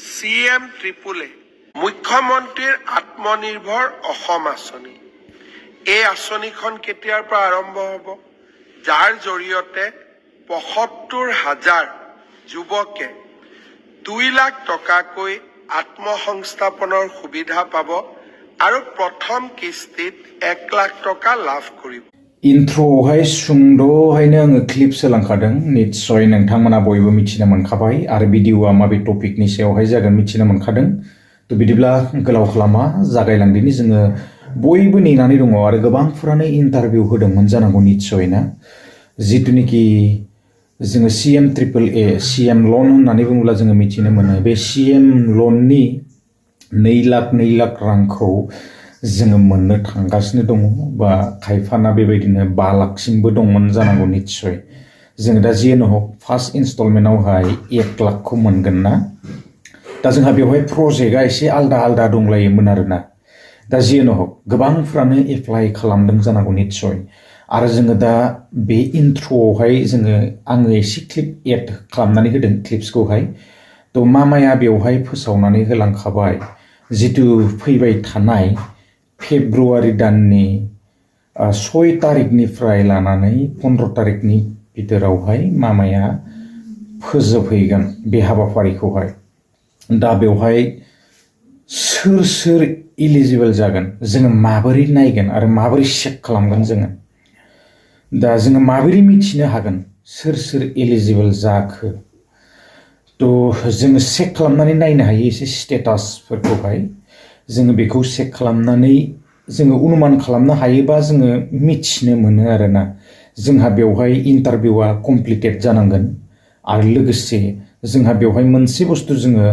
CMAAA মুখ্যমন্ত্ৰীৰ আত্মনিৰ্ভৰ অসম আঁচনি এই আঁচনিখন কেতিয়াৰ পৰা আৰম্ভ হ'ব যাৰ জৰিয়তে ৭৫,০০০ যুৱকে ২ লাখ টকাকৈ আত্মসংস্থাপনৰ সুবিধা পাব আৰু প্ৰথম কিস্তিত ১ লাখ টকা লাভ কৰিব। इन्ट्र'आवहाय सुंद'हायनो आङो क्लिप सोलांखादों निस्सय नोंथांमोना बयबो मिथिनो मोनखाबाय आरो भिडिअ'आ माबे टपिकनि सायावहाय जागोन मिथिनो मोनखादों। थ' बिदिब्ला गोलाव खालामा जागायलांदिनि जोङो बयबो नेनानै दङ आरो गोबांफोरानो इन्टारभिउ होदोंमोन जानांगौ निस्सय ना जितुनिखि जोङो CMAAA CM लन होननानै बुङोब्ला जोङो मिथिनो मोनो बे CM लननि 2 लाख रांखौ जोङो मोननो थांगासिनो दङ बा खायफाना बेबायदिनो 5 लाखसिमबो दंमोन जानांगौ निस्सय जोङो दा जियानो हक फार्स्ट इनस्टलमेन्टआवहाय 1 लाखखौ मोनगोन ना दा जोंहा बेवहाय प्रजेक्टआ एसे आलदा दंलायोमोन आरोना दा जियानो हक गोबांफ्रानो एप्लाइ खालामदों जानांगौ निस्सय आरो जोङो दा बे इन्ट्र'आवहाय आङो एसे क्लिप एड खालामनानै होदों क्लिप्सखौहाय थ' मामाया बेवहाय फोसावनानै होलांखाबाय जितु फैबाय थानाय फेब्रुवारि दाननि 6 तारिखनिफ्राय लानानै 15 तारिखनि भितोरावहाय मामाया फोजोबहैगोन बे हाबाफारिखौहाय दा बेवहाय सोर इलिजिबल जागोन जोङो माबोरै नायगोन आरो माबोरै चेक खालामगोन दा जोङो माबोरै मिथिनो हागोन सोर इलिजिबल जाखो थ' जोङो चेक खालामनानै नायनो हायो एसे स्टेटासफोरखौहाय जोङो बेखौ चेक खालामनानै जोङो अनुमान खालामनो हायोबा जोङो मिथिनो मोनो आरोना जोंहा बेवहाय इन्टारभिउआ कमप्लिटेड जानांगोन आरो लोगोसे जोंहा बेवहाय मोनसे बुस्थु जोङो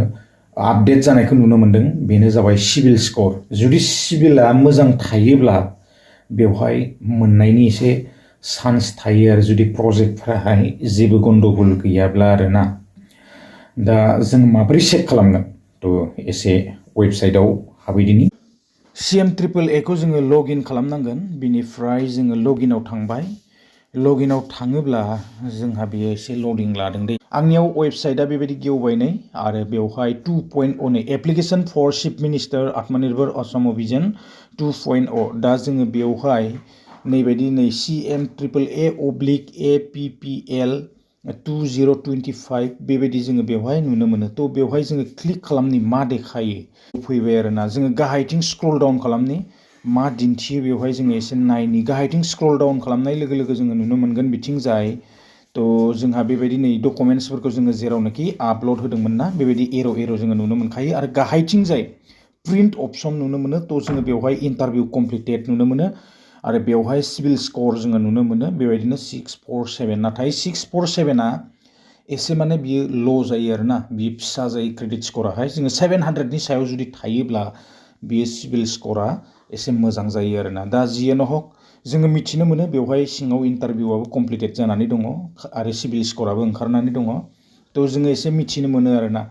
आपडेट जानायखौ नुनो मोनदों बेनो जाबाय सिभिल स्कर जुदि सिभिला मोजां थायोब्ला बेवहाय मोननायनि एसे चान्स थायो आरो जुदि प्रजेक्टफोराहाय जेबो गन्डगोल गैयाब्ला आरोना दा जों माबोरै चेक खालामगोन थ' एसे वेबसाइटआव हाबैदिनि CMAAA खौ जोङो लगइन खालामनांगोन बिनिफ्राय जोङो लगइनआव थांबाय लगइनआव थाङोब्ला जोंहा बेयो एसे लडिं लादों दे आंनियाव वेबसाइटआ बेबायदि गेवबायनै आरो बेवहाय 2.0 नि एप्लिकेशन फर चिफ मिनिस्टार आत्मनिर्भर असम अभियान 2.0 दा जोङो बेवहाय नैबायदि CMAAA/APPL 2025 बेबायदि जोङो बेवहाय नुनो मोनो थ' बेवहाय जोङो क्लिक खालामनि मा देखायो फैबाय आरोना जोङो गाहायथिं स्क्रल डाउन खालामनि मा दिन्थियो बेवहाय जोङो एसे नायनि गाहायथिं स्क्रल डाउन खालामनाय लोगो जोङो नुनो मोनगोन बिथिंजाय थ' जोंहा बेबायदि नै डकुमेन्ट्सफोरखौ जोङो जेरावनोखि आपल'ड होदोंमोन ना बेबायदि एरो जोङो नुनो मोनखायो आरो गाहायथिंजाय प्रिन्ट अपसन नुनो मोनो थ' जोङो बेवहाय इन्टारभिउ कमप्लिटेड नुनो मोनो आरो बेवहाय सिभिल स्कर जोङो नुनो मोनो बेबायदिनो 647 नाथाय 647आ एसे माने बियो ल' जायो आरोना बियो फिसा जायो क्रेडिट स्कराहाय जोङो 700नि सायाव जुदि थायोब्ला बियो सिभिल स्करा एसे मोजां जायो आरोना दा जियानो हक जोङो मिथिनो मोनो बेवहाय सिङाव इन्टारभिउआबो कमप्लिटेड जानानै दङ आरो सिभिल स्कराबो ओंखारनानै दङ थ' जोङो एसे मिथिनो मोनो आरोना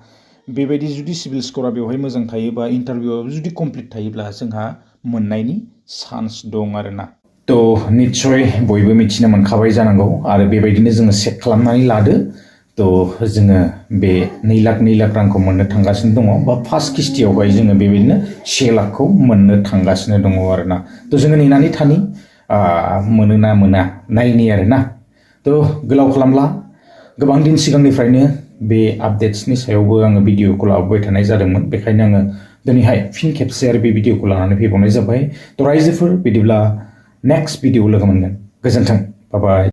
बेबायदि जुदि सिभिल स्करा बेवहाय मोजां थायोबा इन्टारभिउआबो जुदि कमप्लिट थायोब्ला जोंहा मोननायनि चान्स दं आरोना थ' निस्सय बयबो मिथिनो मोनखाबाय जानांगौ आरो बेबायदिनो जोङो चेक खालामनानै लादो थ' जोङो बे 2 लाख रांखौ मोननो थांगासिनो दङ बा फार्स्ट किस्तियावहाय जोङो बेबायदिनो 1 लाखखौ मोननो थांगासिनो दङ आरोना थ' जोङो नेनानै थानि मोनोना मोना नायनि आरोना थ' गोलाव खालामला गोबां दिन सिगांनिफ्रायनो बे आपडेट्सनि सायावबो आङो भिडिअखौ लाबोबाय थानाय जादोंमोन बेखायनो आङो दिनैहाय फिन खेबसे आरो बे भिडिअखौ लानानै फैबावनाय जाबाय थ' रायजोफोर बिदिब्ला नेक्स्ट भिडिअ लोगो मोनगोन गोजोन्थों बाय